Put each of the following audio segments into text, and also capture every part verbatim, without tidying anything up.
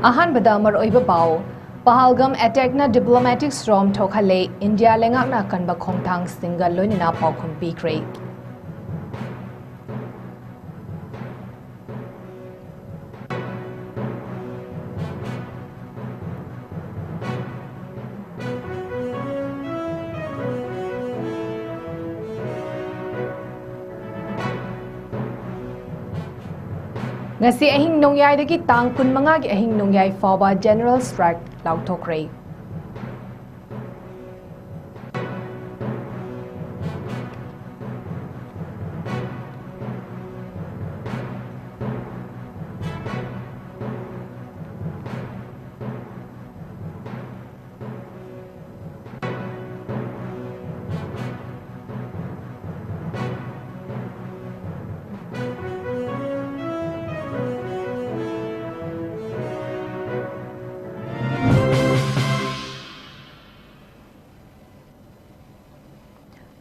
ꯑꯍꯥꯟꯕꯗ ꯃꯔꯨꯑꯣꯏꯕ ꯄꯥꯎ꯫ ꯄꯍꯜꯒꯥꯝ ꯑꯦꯇꯦꯛꯅ ꯗꯤꯄ꯭ꯂꯣꯃꯦꯇꯤꯛ ꯁ꯭ꯇꯣꯔꯝ ꯊꯣꯛꯍꯜꯂꯦ, ꯏꯟꯗꯤꯌꯥ ꯂꯩꯉꯥꯛꯅ ꯑꯀꯟꯕ ꯈꯣꯡꯊꯥꯡꯁꯤꯡꯒ ꯂꯣꯏꯅꯅ ꯄꯥꯎꯈꯨꯝ ꯄꯤꯈ꯭ꯔꯦ꯫ ꯉꯁꯤ ꯑꯍꯤꯡ ꯅꯣꯡꯌꯥꯏꯗꯒꯤ ꯇꯥꯡ ꯀꯨꯟꯃꯉꯥꯒꯤ ꯑꯍꯤꯡ ꯅꯣꯡꯌꯥꯏ ꯐꯥꯎꯕ ꯖꯦꯅꯔꯦꯜ ꯁ꯭ꯇ꯭ꯔꯥꯏꯛ ꯂꯥꯎꯊꯣꯛꯈ꯭ꯔꯦ꯫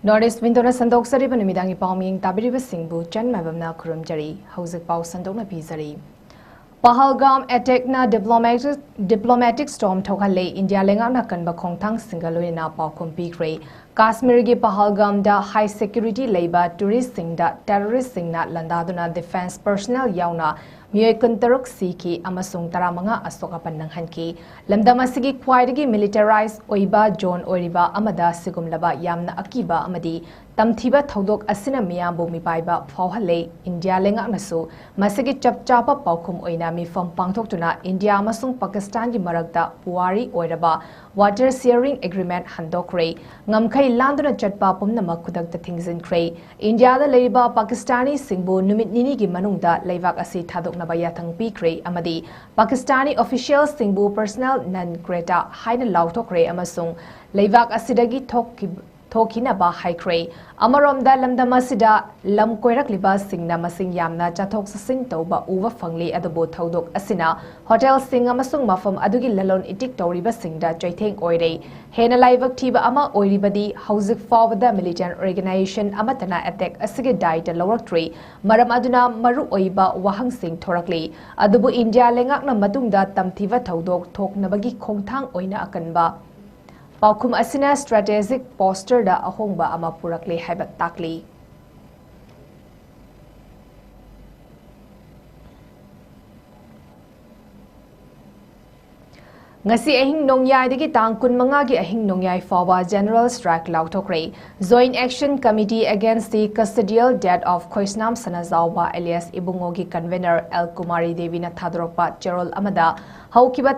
North East Window-ꯅ ꯁꯟꯗꯣꯛꯆꯔꯤꯕ ꯅꯨꯃꯤꯗꯥꯡꯒꯤ ꯄꯥꯎ ꯃꯤꯌꯦꯡ ꯇꯥꯕꯤꯔꯤꯕꯁꯤꯡꯕꯨ ꯆꯟ ꯃꯥꯏꯕꯝꯅ ꯈꯨꯔꯨꯝꯖꯔꯤ꯫ ꯍꯧꯖꯤꯛ ꯄꯥꯎ ꯁꯟꯗꯣꯛꯅ ꯄꯤꯖꯔꯤ꯫ ꯄꯍꯜꯒꯥꯝ ꯑꯦꯇꯦꯛꯅ ꯗꯤꯄ꯭ꯂꯣꯃꯦꯇꯤꯛ, ꯗꯤꯄ꯭ꯂꯣꯃꯦꯇꯤꯛ ꯁ꯭ꯇꯣꯔꯝ ꯊꯣꯛꯍꯜꯂꯦ, ꯏꯟꯗꯤꯌꯥ ꯂꯩꯉꯥꯛꯅ ꯀꯟꯕ ꯈꯣꯡꯊꯥꯡꯁꯤꯡꯒ ꯂꯣꯏꯅꯅ ꯄꯥꯎꯈꯨꯝ ꯄꯤꯈ꯭ꯔꯦ꯫ ꯀꯥꯁꯃꯤꯔꯒꯤ ꯄꯍꯜꯒꯥꯝꯗ ꯍꯥꯏ ꯁꯦꯀ꯭ꯌꯨꯔꯤꯇꯤ ꯂꯩꯕ ꯇꯨꯔꯤꯁꯁꯤꯡꯗ ꯇꯦꯔꯣꯔꯤꯁꯁꯤꯡꯅ ꯂꯥꯟꯗꯥꯗꯨꯅ ꯗꯤꯐꯦꯟꯁ ꯄꯔꯁꯅꯦꯜ ꯌꯥꯎꯅ ꯃꯤꯑꯣꯏ ꯀꯨꯟꯇꯔꯨꯛ ꯁꯤꯈꯤ ꯑꯃꯁꯨꯡ ꯇꯔꯥꯃꯉꯥ ꯑꯁꯣꯛ ꯑꯄꯟ ꯅꯪꯍꯟꯈꯤ꯫ ꯂꯝꯗꯝ ꯑꯁꯤꯒꯤ ꯈ꯭ꯋꯥꯏꯗꯒꯤ ꯃꯤꯂꯤꯇꯔꯥꯏꯖ ꯑꯣꯏꯕ ꯖꯣꯟ ꯑꯣꯏꯔꯤꯕ ꯑꯃꯗ ꯁꯤꯒꯨꯝꯂꯕ ꯌꯥꯝꯅ ꯑꯀꯤꯕ ꯑꯃꯗꯤ ꯇꯝꯊꯤꯕ ꯊꯧꯗꯣꯛ ꯑꯁꯤꯅ ꯃꯤꯌꯥꯝꯕꯨ ꯃꯤꯄꯥꯏꯕ ꯐꯥꯎꯍꯜꯂꯦ꯫ ꯏꯟꯗꯤꯌꯥ ꯂꯩꯉꯥꯛꯅꯁꯨ ꯃꯁꯤꯒꯤ ꯆꯞ ꯆꯥꯕ ꯄꯥꯎꯈꯨꯝ ꯑꯣꯏꯅ ꯃꯤꯐꯝ ꯄꯥꯡꯊꯣꯛꯇꯨꯅ ꯏꯟꯗꯤꯌꯥ ꯑꯃꯁꯨꯡ ꯄꯥꯀꯤꯁꯇꯥꯟꯒꯤ ꯃꯔꯛꯇ ꯄꯨꯋꯥꯔꯤ ꯑꯣꯏꯔꯕ ꯋꯥꯇꯔ ꯁꯤꯌꯔꯤꯡ ꯑꯦꯒ꯭ꯔꯤꯃꯦꯟꯠ ꯍꯟꯗꯣꯛꯈ꯭ꯔꯦ꯫ ꯉꯝꯈꯩ ꯂꯥꯟꯗꯨꯅ ꯆꯠꯄ ꯄꯨꯝꯅꯃꯛ ꯈꯨꯗꯛꯇ ꯊꯤꯡꯖꯤꯟꯈ꯭ꯔꯦ꯫ ꯏꯟꯗꯤꯌꯥꯗ ꯂꯩꯔꯤꯕ ꯄꯥꯀꯤꯁꯇꯥꯅꯤꯁꯤꯡꯕꯨ ꯅꯨꯃꯤꯠ ꯅꯤꯅꯤꯒꯤ ꯃꯅꯨꯡꯗ ꯂꯩꯕꯥꯛ ꯑꯁꯤ ꯊꯥꯗꯣꯛꯅꯕ ꯌꯥꯊꯪ ꯄꯤꯈ꯭ꯔꯦ ꯑꯃꯗꯤ ꯄꯥꯀꯤꯁꯇꯥꯅꯤ ꯑꯣꯐꯤꯁꯤꯌꯦꯜꯁꯤꯡꯕꯨ ꯄꯔꯁꯅꯦꯜ ꯅꯟ ꯒ꯭ꯔꯦꯇꯥ ꯍꯥꯏꯅ ꯂꯥꯎꯊꯣꯛꯈ꯭ꯔꯦ ꯑꯃꯁꯨꯡ ꯂꯩꯕꯥꯛ ꯑꯁꯤꯗꯒꯤ ꯊꯣꯛꯈꯤꯕ ꯊꯣꯛꯈꯤꯅꯕ ꯍꯥꯏꯈ꯭ꯔꯦ꯫ ꯑꯃꯔꯣꯝꯗ, ꯂꯝꯗꯝ ꯑꯁꯤꯗ ꯂꯝ ꯀꯣꯏꯔꯛꯂꯤꯕꯁꯤꯡꯅ ꯃꯁꯤꯡ ꯌꯥꯝꯅ ꯆꯠꯊꯣꯛ ꯆꯠꯁꯤꯟ ꯇꯧꯕ ꯎꯕ ꯐꯪꯂꯤ, ꯑꯗꯨꯕꯨ ꯊꯧꯗꯣꯛ ꯑꯁꯤꯅ ꯍꯣꯇꯦꯜꯁꯤꯡ ꯑꯃꯁꯨꯡ ꯃꯐꯝ ꯑꯗꯨꯒꯤ ꯂꯂꯣꯟ ꯏꯇꯤꯛ ꯇꯧꯔꯤꯕꯁꯤꯡꯗ ꯆꯩꯊꯦꯡ ꯑꯣꯏꯔꯦ꯫ ꯍꯦꯟꯅ ꯂꯥꯏꯕꯛ ꯊꯤꯕ ꯑꯃ ꯑꯣꯏꯔꯤꯕꯗꯤ, ꯍꯧꯖꯤꯛ ꯐꯥꯎꯕꯗ militant organization ꯑꯃꯠꯇꯅ attack ꯑꯁꯤꯒꯤ ꯗꯥꯏꯇ ꯂꯧꯔꯛꯇ꯭ꯔꯤ꯫ ꯃꯔꯝ ꯑꯗꯨꯅ ꯃꯔꯨꯑꯣꯏꯕ ꯋꯥꯍꯪꯁꯤꯡ ꯊꯣꯔꯛꯂꯤ꯫ ꯑꯗꯨꯕꯨ ꯏꯟꯗꯤꯌꯥ ꯂꯩꯉꯥꯛꯅ ꯃꯇꯨꯡꯗ ꯇꯝꯊꯤꯕ ꯊꯧꯗꯣꯛ ꯊꯣꯛꯅꯕꯒꯤ ꯈꯣꯡꯊꯥꯡ ꯑꯣꯏꯅ ꯑꯀꯟꯕ ꯄꯥꯎꯈꯨꯝ ꯑꯁꯤꯅ strategic postureꯗ ꯑꯍꯣꯡꯕ ꯑꯃ ꯄꯨꯔꯛꯂꯦ ꯍꯥꯏꯕ ꯇꯥꯛꯂꯤ꯫ ꯉꯁꯤ ꯑꯍꯤꯡ ꯅꯣꯡꯌꯥꯏꯗꯒꯤ ꯇꯥꯡ ꯀꯨꯟꯃꯉꯥꯒꯤ ꯑꯍꯤꯡ ꯅꯣꯡꯌꯥꯏ ꯐꯥꯎꯕ general strike ꯂꯥꯎꯊꯣꯛꯈ꯭ꯔꯦ꯫ Joint Action Committee Against the Custodial Death of Khoisnam Sanajaoba alias ꯏꯕꯨꯡꯉꯣꯒꯤ convener ꯑꯦꯜ ꯀꯨꯃꯥꯔꯤ ꯗꯦꯕꯤꯅ ꯊꯥꯗꯣꯔꯛꯄ ꯆꯦꯔꯣꯜ ꯑꯃꯗ, ꯍꯧꯈꯤꯕ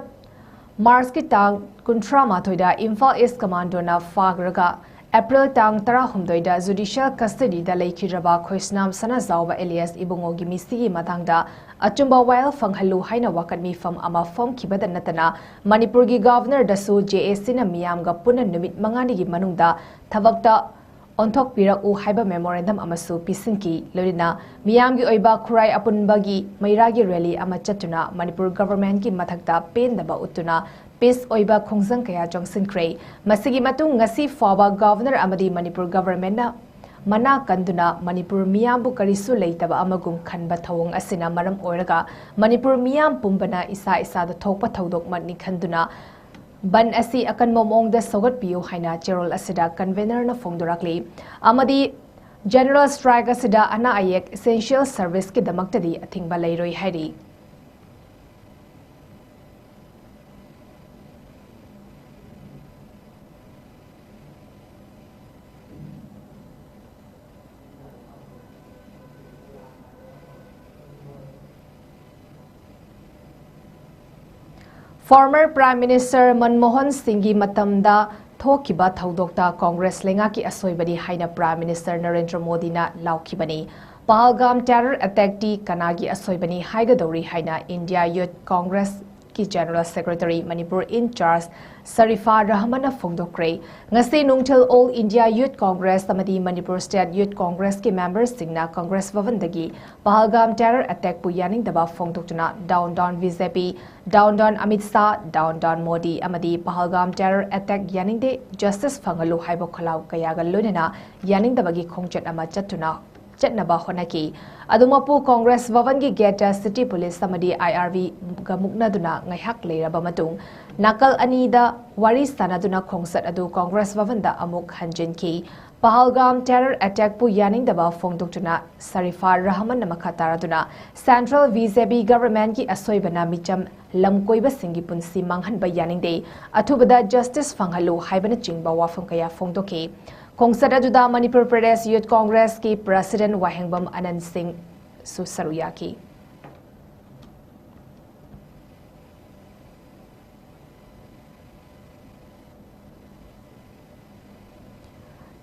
ꯃꯥꯔꯆꯀꯤ ꯇꯥꯡ ꯀꯨꯟꯊ꯭ꯔꯥ ꯃꯥꯊꯣꯏꯗ ꯏꯝꯐꯥꯜ East Commandꯣꯅ ꯐꯥꯈ꯭ꯔꯒ ꯑꯦꯄ꯭ꯔꯤꯜ ꯇꯥꯡ ꯇꯔꯥꯍꯨꯝꯗꯣꯏꯗ judicial custodyꯗ ꯂꯩꯈꯤꯗ꯭ꯔꯕ ꯈꯣꯏꯁꯅꯥꯝ ꯁꯅꯥꯖꯥꯎꯕ alias ꯏꯕꯨꯡꯉꯣꯒꯤ ꯃꯤꯁꯤꯒꯤ ꯃꯇꯥꯡꯗ ꯑꯆꯨꯝꯕ ꯋꯥꯌꯦꯜ ꯐꯪꯍꯜꯂꯨ ꯍꯥꯏꯅ ꯋꯥꯀꯠ ꯃꯤꯐꯝ ꯑꯃ ꯐꯝꯈꯤꯕꯗ ꯅꯠꯇꯅ, ꯃꯅꯤꯄꯨꯔꯒꯤ Governorꯗꯁꯨ JACꯅ ꯃꯤꯌꯥꯝꯒ ꯄꯨꯟꯅ ꯅꯨꯃꯤꯠ ꯃꯉꯥꯅꯤꯒꯤ ꯃꯅꯨꯡꯗ ꯊꯕꯛꯇ ꯑꯣꯟꯊꯣꯛꯄꯤꯔꯛꯎ ꯍꯥꯏꯕ memorandum ꯑꯃꯁꯨ ꯄꯤꯁꯤꯟꯈꯤ꯫ ꯂꯣꯏꯅꯅ ꯃꯤꯌꯥꯝꯒꯤ ꯑꯣꯏꯕ ꯈꯨꯔꯥꯏ ꯑꯄꯨꯟꯕꯒꯤ ꯃꯩꯔꯥꯒꯤ rally ꯑꯃ ꯆꯠꯇꯨꯅ ꯃꯅꯤꯄꯨꯔ governmentꯀꯤ ꯃꯊꯛꯇ ꯄꯦꯟꯗꯕ ꯎꯠꯇꯨꯅ peace ꯑꯣꯏꯕ ꯈꯣꯡꯖꯪ ꯀꯌꯥ ꯆꯪꯁꯤꯟꯈ꯭ꯔꯦ꯫ ꯃꯁꯤꯒꯤ ꯃꯇꯨꯡ ꯉꯁꯤ ꯐꯥꯎꯕ Governor ꯑꯃꯗꯤ ꯃꯅꯤꯄꯨꯔ governmentꯅ ꯃꯅꯥ ꯀꯟꯗꯨꯅ ꯃꯅꯤꯄꯨꯔ ꯃꯤꯌꯥꯝꯕꯨ ꯀꯔꯤꯁꯨ ꯂꯩꯇꯕ ꯑꯃꯒꯨꯝ ꯈꯟꯕ ꯊꯧꯑꯣꯡ ꯑꯁꯤꯅ ꯃꯔꯝ ꯑꯣꯏꯔꯒ ꯃꯅꯤꯄꯨꯔ ꯃꯤꯌꯥꯝ ꯄꯨꯝꯕꯅ ꯏꯁꯥ ꯏꯁꯥꯗ ꯊꯣꯛꯄ ꯊꯧꯗꯣꯛꯃꯛꯅꯤ ꯈꯟꯗꯨꯅ ꯕꯟ ꯑꯁꯤ ꯑꯀꯟꯕ ꯃꯑꯣꯡꯗ ꯁꯧꯒꯠꯄꯤꯌꯨ ꯍꯥꯏꯅ ꯆꯦꯔꯣꯜ ꯑꯁꯤꯗ convenerꯅ ꯐꯣꯡꯗꯣꯔꯛꯂꯤ꯫ ꯑꯃꯗꯤ general strike ꯑꯁꯤꯗ ꯑꯅꯥ ꯑꯌꯦꯛ, essential serviceꯀꯤꯗꯃꯛꯇꯗꯤ ꯑꯊꯤꯡꯕ ꯂꯩꯔꯣꯏ ꯍꯥꯏꯔꯤ꯫ Former Prime Minister ꯃꯟꯃꯣꯍꯟ ꯁꯤꯡꯒꯤ ꯃꯇꯝꯗ ꯊꯣꯛꯈꯤꯕ ꯊꯧꯗꯣꯛꯇ Congress ꯂꯩꯉꯥꯛꯀꯤ ꯑꯁꯣꯏꯕꯅꯤ ꯍꯥꯏꯅ Prime Minister ꯅꯔꯦꯟꯗ꯭ꯔ ꯃꯣꯗꯤꯅ ꯂꯥꯎꯈꯤꯕꯅꯤ꯫ ꯄꯍꯜꯒꯥꯝ terror attackꯇꯤ ꯀꯅꯥꯒꯤ ꯑꯁꯣꯏꯕꯅꯤ ꯍꯥꯏꯒꯗꯧꯔꯤ ꯍꯥꯏꯅ India Youth Congress ꯀꯤ General Secretary, Manipur in charge Sarifa Rahman ꯅ ꯐꯣꯡꯗꯣꯛꯈ꯭ꯔꯦ꯫ ꯉꯁꯤ ꯅꯨꯡꯊꯤꯜ All India Youth Congress ꯑꯃꯗꯤ Manipur State Youth Congress ꯀꯤ member ꯁꯤꯡꯅ Congress ꯚꯕꯟꯗꯒꯤ ꯄꯍꯜꯒꯥꯝ terror attack ꯄꯨ ꯌꯥꯅꯤꯡꯗꯕ ꯐꯣꯡꯗꯣꯛꯇꯨꯅ Down Down B J P, Down Down Amit Shah, Down Down Modi ꯑꯃꯗꯤ ꯄꯍꯜꯒꯥꯝ terror attack ꯌꯥꯅꯤꯡꯗꯦ, justice ꯐꯪꯍꯜꯂꯨ ꯍꯥꯏꯕ ꯈꯣꯜꯂꯥꯎ ꯀꯌꯥꯒ ꯂꯣꯏꯅꯅ ꯌꯥꯅꯤꯡꯗꯕꯒꯤ ꯈꯣꯡꯆꯠ ꯑꯃ ꯆꯠꯇꯨꯅ ꯆꯠꯅꯕ ꯍꯣꯠꯅꯈꯤ꯫ ꯑꯗꯨꯃꯛꯄꯨ Congress ꯚꯕꯟꯒꯤ gate ꯇ city police ꯑꯃꯗꯤ I R B ꯒ ꯃꯨꯛꯅꯗꯨꯅ ꯉꯥꯏꯍꯥꯛ ꯂꯩꯔꯕ ꯃꯇꯨꯡ, ꯅꯥꯀꯜ ꯑꯅꯤꯗ ꯋꯥꯔꯤ ꯁꯥꯟꯅꯗꯨꯅ ꯈꯣꯡꯆꯠ ꯑꯗꯨ Congress ꯚꯕꯟꯗ ꯑꯃꯨꯛ ꯍꯟꯖꯤꯟꯈꯤ꯫ ꯄꯍꯜꯒꯥꯝ terror attack ꯄꯨ ꯌꯥꯅꯤꯡꯗꯕ ꯐꯣꯡꯗꯣꯛꯇꯨꯅ ꯁꯔꯤꯐꯥ ꯔꯍꯃꯟꯅ ꯃꯈꯥ ꯇꯥꯔꯗꯨꯅ, Central B J P government ꯀꯤ ꯑꯁꯣꯏꯕꯅ ꯃꯤꯆꯝ ꯂꯝꯀꯣꯏꯕꯁꯤꯡꯒꯤ ꯄꯨꯟꯁꯤ ꯃꯥꯡꯍꯟꯕ ꯌꯥꯅꯤꯡꯗꯦ, ꯑꯊꯨꯕꯗ justice ꯐꯪꯍꯜꯂꯨ ꯍꯥꯏꯕꯅꯆꯤꯡꯕ ꯋꯥꯐꯝ ꯀꯌꯥ ꯐꯣꯡꯗꯣꯛꯈꯤ꯫ ꯈꯣꯡꯆꯠ ꯑꯗꯨꯗ Manipur Pradesh Youth Congress ꯀꯤ President ꯋꯥꯍꯦꯡꯕꯝ ꯑꯅꯟ ꯁꯤꯡꯁꯨ ꯁꯔꯨꯛ ꯌꯥꯈꯤ꯫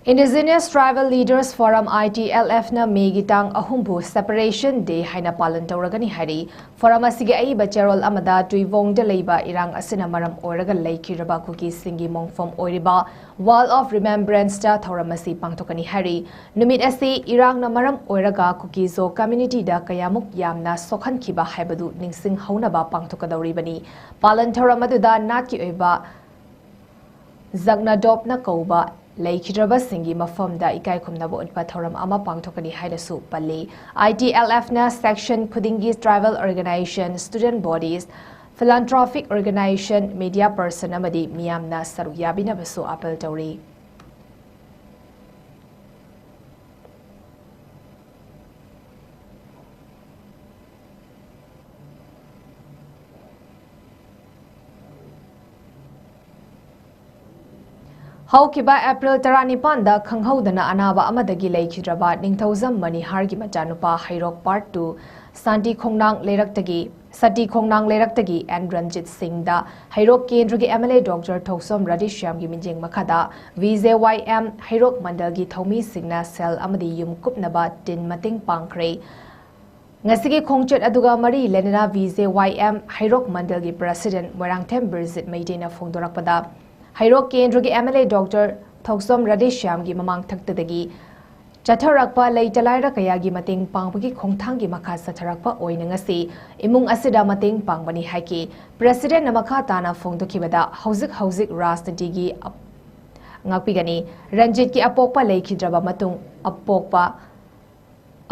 Indigenous Tribal Leaders Forum, I T L F ꯅ ꯃꯦꯒꯤ ꯇꯥꯡ ꯑꯍꯨꯝꯕꯨ Separation Day ꯍꯥꯏꯅ ꯄꯥꯂꯟ ꯇꯧꯔꯒꯅꯤ ꯍꯥꯏꯔꯤ꯫ Forum ꯑꯁꯤꯒꯤ ꯑꯏꯕ ꯆꯦꯔꯣꯜ ꯑꯃꯗ ꯇꯨꯏꯋꯣꯡꯗ ꯂꯩꯕ ꯏꯔꯥꯡ ꯑꯁꯤꯅ ꯃꯔꯝ ꯑꯣꯏꯔꯒ ꯂꯩꯈꯤꯗ꯭ꯔꯕ ꯀꯨꯀꯤꯁꯤꯡꯒꯤ ꯃꯣꯡꯐꯝ ꯑꯣꯏꯔꯤꯕ Wall of Remembrance ꯇ ꯊꯧꯔꯝ ꯑꯁꯤ ꯄꯥꯡꯊꯣꯛꯀꯅꯤ ꯍꯥꯏꯔꯤ꯫ ꯅꯨꯃꯤꯠ ꯑꯁꯤ ꯏꯔꯥꯡꯅ ꯃꯔꯝ ꯑꯣꯏꯔꯒ ꯀꯨꯀꯤ-ꯖꯣ community ꯗ ꯀꯌꯥꯃꯨꯛ ꯌꯥꯝꯅ ꯁꯣꯛꯍꯟꯈꯤꯕ ꯍꯥꯏꯕꯗꯨ ꯅꯤꯡꯁꯤꯡꯍꯧꯅꯕ ꯄꯥꯡꯊꯣꯛꯀꯗꯧꯔꯤꯕꯅꯤ꯫ ꯄꯥꯂꯟ ꯊꯧꯔꯝ ꯑꯗꯨꯗ ꯅꯥꯠꯀꯤ ꯑꯣꯏꯕ ꯖꯒꯅꯥꯗꯣꯞꯅ ꯀꯧꯕ ꯂꯩꯈꯤꯗ꯭ꯔꯕꯁꯤꯡꯒꯤ ꯃꯐꯝꯗ ꯏꯀꯥꯏ ꯈꯨꯝꯅꯕ ꯎꯠꯄ ꯊꯧꯔꯝ ꯑꯃ ꯄꯥꯡꯊꯣꯛꯀꯅꯤ ꯍꯥꯏꯅꯁꯨ ꯄꯜꯂꯤ꯫ I T L F ꯅ section ꯈꯨꯗꯤꯡꯒꯤ tribal organization, student bodies, philanthropic organization, media person ꯑꯃꯗꯤ ꯃꯤꯌꯥꯝꯅ ꯁꯔꯨꯛ ꯌꯥꯕꯤꯅꯕꯁꯨ appeal ꯇꯧꯔꯤ꯫ ꯍꯧꯈꯤꯕ April ꯇꯔꯥꯅꯤꯄꯥꯟꯗ ꯈꯪꯍꯧꯗꯅ ꯑꯅꯥꯕ ꯑꯃꯗꯒꯤ ꯂꯩꯈꯤꯗ꯭ꯔꯕ ꯅꯤꯡꯊꯧꯖꯝ ꯃꯅꯤꯍꯥꯔꯒꯤ ꯃꯆꯥꯅꯨꯄꯥ ꯍꯩꯔꯣꯛ Part two ꯁꯥꯟꯇꯤ ꯈꯣꯡꯅꯥꯡ ꯂꯩꯔꯛꯇꯒꯤ, ꯁꯇꯤ ꯈꯣꯡꯅꯥꯡ ꯂꯩꯔꯛꯇꯒꯤ ꯑꯦꯟ ꯔꯟꯖꯤꯠ ꯁꯤꯡꯗ ꯍꯩꯔꯣꯛ ꯀꯦꯟꯗ꯭ꯔꯒꯤ M L A Doctor ꯊꯧꯁꯣꯝ ꯔꯥꯙꯦꯁ꯭ꯌꯥꯝꯒꯤ ꯃꯤꯠꯌꯦꯡ ꯃꯈꯥꯗ V J Y M ꯍꯩꯔꯣꯛ ꯃꯟꯗꯜꯒꯤ ꯊꯧꯃꯤꯁꯤꯡꯅ cell ꯑꯃꯗꯤ ꯌꯨꯝ ꯀꯨꯞꯅꯕ ꯇꯤꯟ ꯃꯇꯦꯡ ꯄꯥꯡꯈ꯭ꯔꯦ꯫ ꯉꯁꯤꯒꯤ ꯈꯣꯡꯆꯠ ꯑꯗꯨꯒ ꯃꯔꯤ ꯂꯩꯅꯅ ꯕꯤ ꯖꯦ ꯋꯥꯏ ꯑꯦꯝ ꯍꯩꯔꯣꯛ ꯃꯟꯗꯜꯒꯤ ꯄ꯭ꯔꯁꯤꯗꯦꯟꯠ ꯃꯣꯏꯔꯥꯡꯊꯦꯝ ꯕꯤꯔꯖꯤꯠ ꯃꯩꯇꯩꯅ ꯐꯣꯡꯗꯣꯔꯛꯄꯗ, ꯍꯩꯔꯣꯛ ꯀꯦꯟꯗ꯭ꯔꯒꯤ ꯑꯦꯝ ꯑꯦꯜ ꯑꯦ ꯗꯣꯛꯇꯔ ꯊꯣꯛꯆꯣꯝ ꯔꯥꯙꯦꯁ꯭ꯌꯥꯝꯒꯤ ꯃꯃꯥꯡꯊꯛꯇꯗꯒꯤ ꯆꯠꯊꯔꯛꯄ ꯂꯩꯇ ꯂꯥꯏꯔ ꯀꯌꯥꯒꯤ ꯃꯇꯦꯡ ꯄꯥꯡꯕꯒꯤ ꯈꯣꯡꯊꯥꯡꯒꯤ ꯃꯈꯥ ꯆꯠꯊꯔꯛꯄ ꯑꯣꯏꯅ ꯉꯁꯤ ꯏꯃꯨꯡ ꯑꯁꯤꯗ ꯃꯇꯦꯡ ꯄꯥꯡꯕꯅꯤ ꯍꯥꯏꯈꯤ꯫ ꯄ꯭ꯔꯁꯤꯗꯦꯟꯠꯅ ꯃꯈꯥ ꯇꯥꯅ ꯐꯣꯡꯗꯣꯛꯈꯤꯕꯗ, ꯍꯧꯖꯤꯛ ꯍꯧꯖꯤꯛ ꯔꯥꯖꯅꯤꯇꯤꯒꯤ ꯑꯞ-, ꯉꯥꯛꯄꯤꯒꯅꯤ꯫ ꯔꯟꯖꯤꯠꯀꯤ ꯑꯄꯣꯛꯄ ꯂꯩꯈꯤꯗ꯭ꯔꯕ ꯃꯇꯨꯡ, ꯑꯄꯣꯛꯄ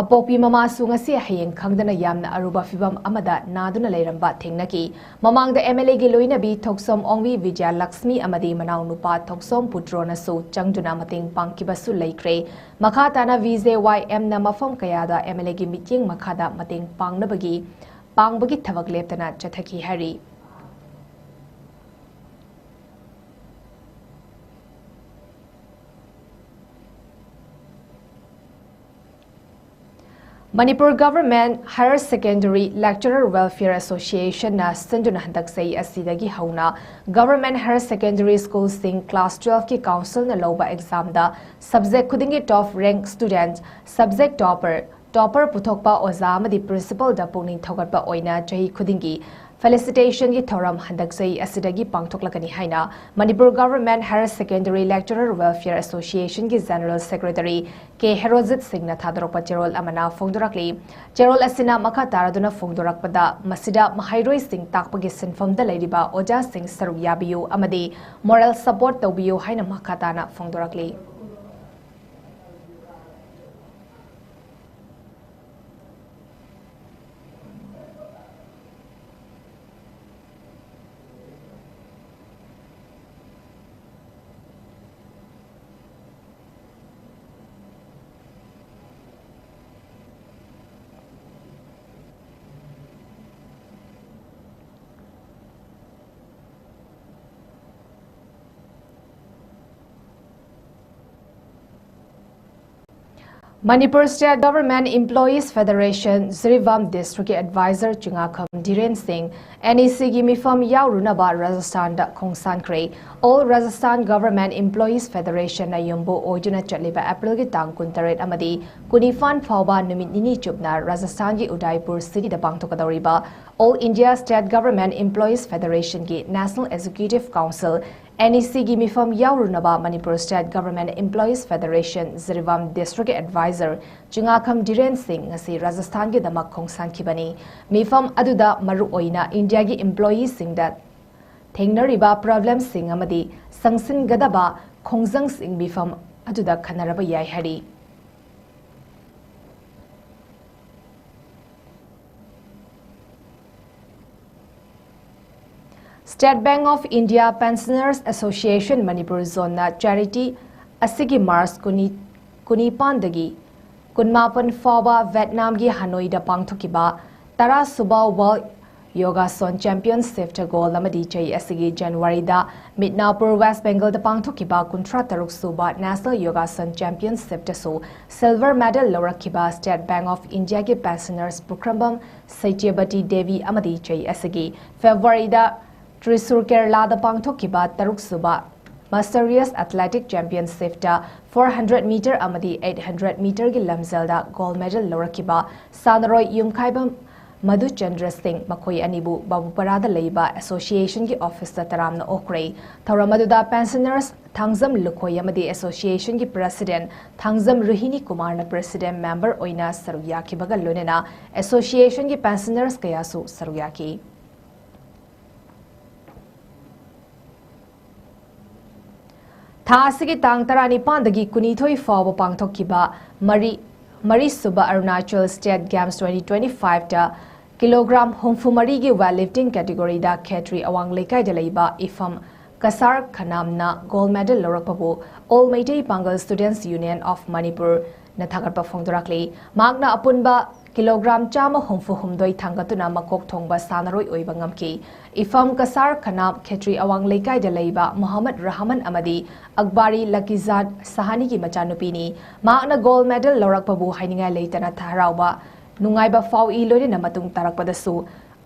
ꯑꯄꯣꯛꯄꯤ ꯃꯃꯥꯁꯨ ꯉꯁꯤ ꯍꯌꯦꯡ ꯈꯪꯗꯅ ꯌꯥꯝꯅ ꯑꯔꯨꯕ ꯐꯤꯚꯝ ꯑꯃꯗ ꯅꯥꯗꯨꯅ ꯂꯩꯔꯝꯕ ꯊꯦꯡꯅꯈꯤ꯫ ꯃꯃꯥꯡꯗ ꯑꯦꯝ ꯑꯦꯜ ꯑꯦꯒꯤ ꯂꯣꯏꯅꯕꯤ ꯊꯣꯛꯆꯣꯝ ꯑꯣꯡꯕꯤ ꯕꯤꯖꯌꯂꯛꯁꯃꯤ ꯑꯃꯗꯤ ꯃꯅꯥꯎꯅꯨꯄꯥ ꯊꯣꯛꯆꯣꯝ ꯄꯨꯇ꯭ꯔꯣꯅꯁꯨ ꯆꯪꯗꯨꯅ ꯃꯇꯦꯡ ꯄꯥꯡꯈꯤꯕꯁꯨ ꯂꯩꯈ꯭ꯔꯦ꯫ ꯃꯈꯥ ꯇꯥꯅ ꯕꯤ ꯖꯦ ꯋꯥꯏ ꯑꯦꯝꯅ ꯃꯐꯝ ꯀꯌꯥꯗ ꯑꯦꯝ ꯑꯦꯜ ꯑꯦꯒꯤ ꯃꯤꯠꯌꯦꯡ ꯃꯈꯥꯗ ꯃꯇꯦꯡ ꯄꯥꯡꯅꯕꯒꯤ, ꯄꯥꯡꯕꯒꯤ ꯊꯕꯛ ꯂꯦꯞꯇꯅ ꯆꯠꯊꯈꯤ ꯍꯥꯏꯔꯤ꯫ Manipur Government Higher Secondary Lecturer Welfare Association ꯅ ꯁꯤꯟꯗꯨꯅ ꯍꯟꯗꯛ ꯆꯍꯤ ꯑꯁꯤꯗꯒꯤ ꯍꯧꯅ Government Higher Secondary School ꯁꯤꯡ Class twelve ꯀꯤ Council ꯅ ꯂꯧꯕ exam ꯗ subject ꯈꯨꯗꯤꯡꯒꯤ top rank student, subject topper, topper ꯄꯨꯊꯣꯛꯄ ꯑꯣꯖꯥ ꯑꯃꯗꯤ principal ꯗ ꯄꯨꯛꯅꯤꯡ ꯊꯧꯒꯠꯄ ꯑꯣꯏꯅ ꯆꯍꯤ ꯈꯨꯗꯤꯡꯒꯤ Felicitation ꯒꯤ ꯊꯧꯔꯝ ꯍꯟꯗꯛ ꯆꯍꯤ ꯑꯁꯤꯗꯒꯤ ꯄꯥꯡꯊꯣꯛꯂꯛꯀꯅꯤ ꯍꯥꯏꯅ Manipur Government Higher Secondary Lecturer Welfare Association ꯒꯤ General Secretary ꯀꯦ ꯍꯦꯔꯣꯖꯤꯠ ꯁꯤꯡꯅ ꯊꯥꯗꯣꯔꯛꯄ ꯆꯦꯔꯣꯜ ꯑꯃꯅ ꯐꯣꯡꯗꯣꯔꯛꯂꯤ꯫ ꯆꯦꯔꯣꯜ ꯑꯁꯤꯅ ꯃꯈꯥ ꯇꯥꯔꯗꯨꯅ ꯐꯣꯡꯗꯣꯔꯛꯄꯗ, ꯃꯁꯤꯗ ꯃꯍꯩꯔꯣꯏꯁꯤꯡ ꯇꯥꯛꯄꯒꯤ ꯁꯤꯟꯐꯝꯗ ꯂꯩꯔꯤꯕ ꯑꯣꯖꯥꯁꯤꯡ ꯁꯔꯨꯛ ꯌꯥꯕꯤꯌꯨ ꯑꯃꯗꯤ moral support ꯇꯧꯕꯤꯌꯨ ꯍꯥꯏꯅ ꯃꯈꯥ ꯇꯥꯅ ꯐꯣꯡꯗꯣꯔꯛꯂꯤ꯫ Manipur State Government Employees Federation Jiribam District ꯀꯤ Advisor ꯆꯤꯉꯥꯈꯝ ꯙꯤꯔꯦꯟ ꯁꯤꯡ NEC ꯒꯤ ꯃꯤꯐꯝ ꯌꯥꯎꯔꯨꯅꯕ ꯔꯥꯖꯁꯊꯥꯟꯗ ꯈꯣꯡꯁꯥꯟꯈ꯭ꯔꯦ꯫ All Rajasthan Government Employees Federation ꯅ ꯌꯨꯝꯕꯨ ꯑꯣꯏꯗꯨꯅ ꯆꯠꯂꯤꯕ ꯑꯦꯄ꯭ꯔꯤꯜꯒꯤ ꯇꯥꯡ ꯀꯨꯟꯇꯔꯦꯠ ꯑꯃꯗꯤ ꯀꯨꯟꯅꯤꯄꯥꯟ ꯐꯥꯎꯕ ꯅꯨꯃꯤꯠ ꯅꯤꯅꯤ ꯆꯨꯞꯅ ꯔꯥꯖꯁꯊꯥꯟꯒꯤ Udaipur ꯁꯤꯇꯤꯗ ꯄꯥꯡꯊꯣꯛꯀꯗꯧꯔꯤꯕ All India State Government Employees Federation ꯒꯤ National Executive Council, NEC ꯒꯤ ꯃꯤꯐꯝ ꯌꯥꯎꯔꯨꯅꯕ Manipur State Government Employees Federation Jiribam District ꯀꯤ Advisor ꯆꯤꯉꯥꯈꯝ ꯙꯤꯔꯦꯟ ꯁꯤꯡ ꯉꯁꯤ ꯔꯥꯖꯁꯊꯥꯟꯒꯤꯗꯃꯛ ꯈꯣꯡꯁꯥꯟꯈꯤꯕꯅꯤ꯫ ꯃꯤꯐꯝ ꯑꯗꯨꯗ ꯃꯔꯨꯑꯣꯏꯅ ꯏꯟꯗꯤꯌꯥꯒꯤ employee ꯁꯤꯡꯗ ꯊꯦꯡꯅꯔꯤꯕ problem ꯁꯤꯡ ꯑꯃꯗꯤ ꯆꯪꯁꯤꯟꯒꯗꯕ ꯈꯣꯡꯖꯪꯁꯤꯡ ꯃꯤꯐꯝ ꯑꯗꯨꯗ ꯈꯟꯅꯔꯕ ꯌꯥꯏ ꯍꯥꯏꯔꯤ꯫ State Bank of India Pensioners Association Manipur Zone ꯅ charity ꯑꯁꯤꯒꯤ March ꯀꯨꯟꯅꯤ, ꯀꯨꯟꯅꯤꯄꯥꯟꯗꯒꯤ ꯀꯨꯟꯃꯥꯄꯟ ꯐꯥꯎꯕ ꯚꯤꯌꯦꯠꯅꯥꯝꯒꯤ ꯍꯅꯣꯏꯗ ꯄꯥꯡꯊꯣꯛꯈꯤꯕ ꯇꯔꯥ ꯁꯨꯕ World Yogason Championship ꯇ gold ꯑꯃꯗꯤ ꯆꯍꯤ ꯑꯁꯤꯒꯤ ꯖꯅꯋꯥꯔꯤꯗ ꯃꯤꯗꯅꯥꯄꯨꯔ, West Bengal ꯗ ꯄꯥꯡꯊꯣꯛꯈꯤꯕ ꯀꯨꯟꯊ꯭ꯔꯥ ꯇꯔꯨꯛ ꯁꯨꯕ National Yogason Championship ꯇꯁꯨ silver medal ꯂꯧꯔꯛꯈꯤꯕ State Bank of India ꯒꯤ pensioners ꯄꯨꯈ꯭ꯔꯝꯕꯝ ꯁꯩꯇ꯭ꯌꯕꯇꯤ ꯗꯦꯕꯤ ꯑꯃꯗꯤ ꯆꯍꯤ ꯑꯁꯤꯒꯤ ꯐꯦꯕ꯭ꯔꯨꯋꯥꯔꯤꯗ ꯇ꯭ꯔꯤꯁꯨꯔ, ꯀꯦꯔꯂꯥꯗ ꯄꯥꯡꯊꯣꯛꯈꯤꯕ ꯇꯔꯨꯛ ꯁꯨꯕ Master Race Athletic Championship ꯇ four hundred meter ꯑꯃꯗꯤ eight hundred meter ꯒꯤ ꯂꯝꯖꯦꯜꯗ gold medal ꯂꯧꯔꯛꯈꯤꯕ ꯁꯥꯟꯅꯔꯣꯏ ꯌꯨꯝꯈꯥꯏꯕꯝ ꯃꯙꯨꯆꯟꯗ꯭ꯔ ꯁꯤꯡ, ꯃꯈꯣꯏ ꯑꯅꯤꯕꯨ ꯕꯥꯕꯨꯄꯥꯔꯥꯗ ꯂꯩꯕ association ꯒꯤ office ꯇ ꯇꯔꯥꯝꯅ ꯑꯣꯛꯈ꯭ꯔꯦ꯫ ꯊꯧꯔꯝ ꯑꯗꯨꯗ pensioners ꯊꯥꯡꯖꯝ ꯂꯨꯈꯣꯏ ꯑꯃꯗꯤ association ꯒꯤ president ꯊꯥꯡꯖꯝ ꯔꯣꯍꯤꯅꯤ ꯀꯨꯃꯥꯔꯅ president member ꯑꯣꯏꯅ ꯁꯔꯨꯛ ꯌꯥꯈꯤꯕꯒ ꯂꯣꯏꯅꯅ association ꯒꯤ pensioners ꯀꯌꯥꯁꯨ ꯁꯔꯨꯛ ꯌꯥꯈꯤ꯫ ꯊꯥ ꯑꯁꯤꯒꯤ ꯇꯥꯡ ꯇꯔꯥꯅꯤꯄꯥꯟꯗꯒꯤ ꯀꯨꯟꯅꯤꯊꯣꯏ ꯐꯥꯎꯕ ꯄꯥꯡꯊꯣꯛꯈꯤꯕ ꯃꯔꯤ, ꯃꯔꯤꯁꯨꯕ Arunachal State Games twenty twenty-five ꯇ kilogram ꯍꯨꯝꯐꯨ ꯃꯔꯤꯒꯤ weightlifting category ꯗ ꯈꯦꯇ꯭ꯔꯤ ꯑꯋꯥꯡ ꯂꯩꯀꯥꯏꯗ ꯂꯩꯕ ꯏꯐꯝ Cachar ꯈꯅꯥꯝꯅ gold medal ꯂꯧꯔꯛꯄꯕꯨ All Meitei Pangal Students Union of Manipur ꯅ ꯊꯥꯒꯠꯄ ꯐꯣꯡꯗꯣꯔꯛꯂꯤ꯫ ꯃꯍꯥꯛꯅ ꯑꯄꯨꯟꯕ ꯀꯤꯂꯣꯒ꯭ꯔꯥꯝ ꯆꯥꯝꯃ ꯍꯨꯝꯐꯨ ꯍꯨꯝꯗꯣꯏ ꯊꯥꯡꯒꯠꯇꯨꯅ ꯃꯀꯣꯛ ꯊꯣꯡꯕ ꯁꯥꯟꯅꯔꯣꯏ ꯑꯣꯏꯕ ꯉꯝꯈꯤ꯫ ꯏꯐꯝ ꯀꯁꯥꯔ ꯈꯅꯥꯞ ꯈꯦꯇ꯭ꯔꯤ ꯑꯋꯥꯡ ꯂꯩꯀꯥꯏꯗ ꯂꯩꯕ ꯃꯣꯍꯝꯃꯗ ꯔꯍꯃꯟ ꯑꯃꯗꯤ ꯑꯛꯕꯥꯔꯤ ꯂꯀꯤꯖꯥꯗ ꯁꯍꯥꯅꯤꯒꯤ ꯃꯆꯥꯅꯨꯄꯤꯅꯤ꯫ ꯃꯍꯥꯛꯅ gold medal ꯂꯧꯔꯛꯄꯕꯨ ꯍꯥꯏꯅꯤꯡꯉꯥꯏ ꯂꯩꯇꯅ ꯍꯔꯥꯎꯕ, ꯅꯨꯡꯉꯥꯏꯕ ꯐꯥꯎꯏ, ꯂꯣꯏꯅꯅ ꯃꯇꯨꯡ ꯇꯥꯔꯛꯄꯗꯁꯨ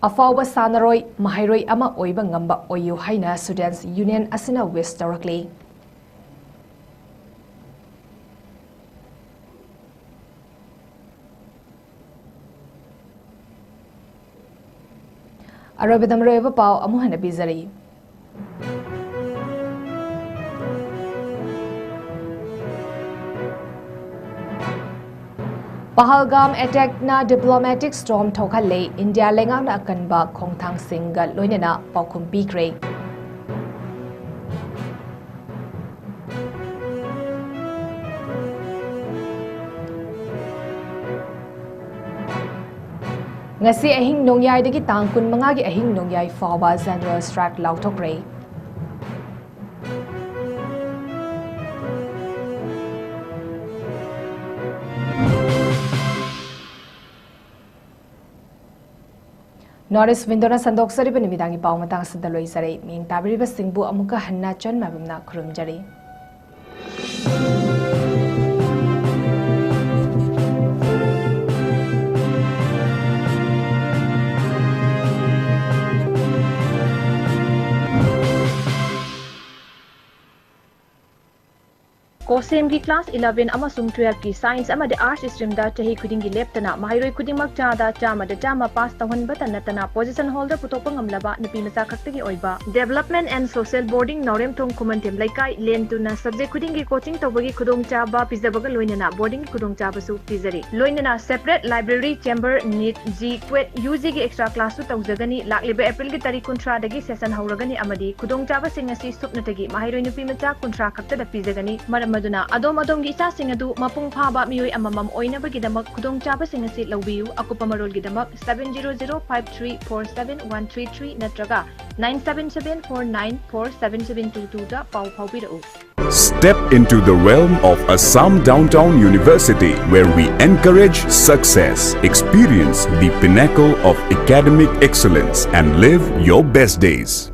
ꯑꯐꯥꯎꯕ ꯁꯥꯟꯅꯔꯣꯏ, ꯃꯍꯩꯔꯣꯏ ꯑꯃ ꯑꯣꯏꯕ ꯉꯝꯕ ꯑꯣꯏꯌꯨ ꯍꯥꯏꯅ Students Union ꯑꯁꯤꯅ wish ꯇꯧꯔꯛꯂꯤ꯫ ꯑꯔꯣꯏꯕꯗ ꯃꯔꯨꯑꯣꯏꯕ ꯄꯥꯎ ꯑꯃꯨꯛ ꯍꯟꯅ ꯄꯤꯖꯔꯤ꯫ ꯄꯍꯜꯒꯥꯝ attackꯅ diplomatic storm ꯊꯣꯛꯍꯜꯂꯦ꯫ ꯏꯟꯗꯤꯌꯥ ꯂꯩꯉꯥꯛꯅ ꯑꯀꯟꯕ ꯈꯣꯡꯊꯥꯡꯁꯤꯡꯒ ꯂꯣꯏꯅꯅ ꯄꯥꯎꯈꯨꯝ ꯄꯤꯈ꯭ꯔꯦ꯫ ꯉꯁꯤ ꯑꯍꯤꯡ ꯅꯣꯡꯌꯥꯏꯗꯒꯤ ꯇꯥꯡ ꯀꯨꯟꯃꯉꯥꯒꯤ ꯑꯍꯤꯡ ꯅꯣꯡꯌꯥꯏ ꯐꯥꯎꯕ general strike ꯂꯥꯎꯊꯣꯛꯈ꯭ꯔꯦ꯫ North East Windowꯅ ꯁꯟꯗꯣꯛꯆꯔꯤꯕ ꯅꯨꯃꯤꯗꯥꯡꯒꯤ ꯄꯥꯎ ꯃꯇꯥꯡ ꯑꯁꯤꯗ ꯂꯣꯏꯖꯔꯦ꯫ ꯃꯤꯠꯌꯦꯡ ꯇꯥꯕꯤꯔꯤꯕꯁꯤꯡꯕꯨ ꯑꯃꯨꯛꯀ ꯍꯟꯅ ꯆꯟ ꯃꯥꯏꯕꯝꯅ ꯈꯨꯔꯨꯝꯖꯔꯤ꯫ ꯀꯣꯁꯦꯝꯒꯤ class eleven ꯑꯃꯁꯨꯡ twelveꯀꯤ Science ꯑꯃꯗꯤ Arts streamꯗ ꯆꯍꯤ ꯈꯨꯗꯤꯡꯒꯤ ꯂꯦꯞꯇꯅ ꯃꯍꯩꯔꯣꯏ ꯈꯨꯗꯤꯡꯃꯛ ꯆꯥꯗ ꯆꯥꯝꯃꯗ ꯆꯥꯝꯃ pass ꯇꯧꯍꯟꯕꯇ ꯅꯠꯇꯅ position holder ꯄꯨꯊꯣꯛꯄ ꯉꯝꯂꯕ ꯅꯨꯄꯤ ꯃꯆꯥ ꯈꯛꯇꯒꯤ ꯑꯣꯏꯕ Development and Social Boarding ꯅꯥꯎꯔꯦꯝꯊꯣꯡ ꯈꯨꯃꯟꯊꯦꯝ ꯂꯩꯀꯥꯏ ꯂꯦꯟ ꯇꯨꯅ subject ꯈꯨꯗꯤꯡꯒꯤ coaching ꯇꯧꯕꯒꯤ ꯈꯨꯗꯣꯡꯆꯥꯕ ꯄꯤꯖꯕꯒ ꯂꯣꯏꯅꯅ boardingꯒꯤ ꯈꯨꯗꯣꯡꯆꯥꯕꯁꯨ ꯄꯤꯖꯔꯤ꯫ ꯂꯣꯏꯅꯅ separate library, chamber, NEET, JEE, CUET, UGꯒꯤ extra classꯁꯨ ꯇꯧꯖꯒꯅꯤ꯫ ꯂꯥꯛꯂꯤꯕ Aprilꯒꯤ ꯇꯥꯔꯤꯛ ꯀꯨꯟꯊ꯭ꯔꯥꯗꯒꯤ session ꯍꯧꯔꯒꯅꯤ ꯑꯃꯗꯤ ꯈꯨꯗꯣꯡꯆꯥꯕꯁꯤꯡ ꯑꯁꯤ ꯁꯨꯞꯅꯇꯒꯤ ꯃꯍꯩꯔꯣꯏ ꯅꯨꯄꯤ ꯃꯆꯥ ꯀꯨꯟꯊ꯭ꯔꯥ ꯈꯛꯇꯗ ꯄꯤꯖꯒꯅꯤ꯫ ꯃꯔꯝ ꯑꯗꯨꯅ ꯑꯗꯣꯝ ꯑꯗꯣꯝꯒꯤ ꯏꯆꯥꯁꯤꯡ ꯑꯗꯨ ꯃꯄꯨꯡ ꯐꯥꯕ ꯃꯤꯑꯣꯏ ꯑꯃꯃꯝ ꯑꯣꯏꯅꯕꯒꯤꯗꯃꯛ ꯈꯨꯗꯣꯡꯆꯥꯕꯁꯤꯡ ꯑꯁꯤ ꯂꯧꯕꯤꯌꯨ꯫ ꯑꯀꯨꯞꯄ ꯃꯔꯣꯜꯒꯤꯗꯃꯛ seven zero zero five three four seven one three three ꯅꯠꯇ꯭ꯔꯒ nine seven seven four nine four seven seven two twoꯗ ꯄꯥꯎ ꯐꯥꯎꯕꯤꯔꯛꯎ꯫ Step into the realm of Assam Downtown University, where we encourage success, experience the pinnacle of academic excellence, and live your best days.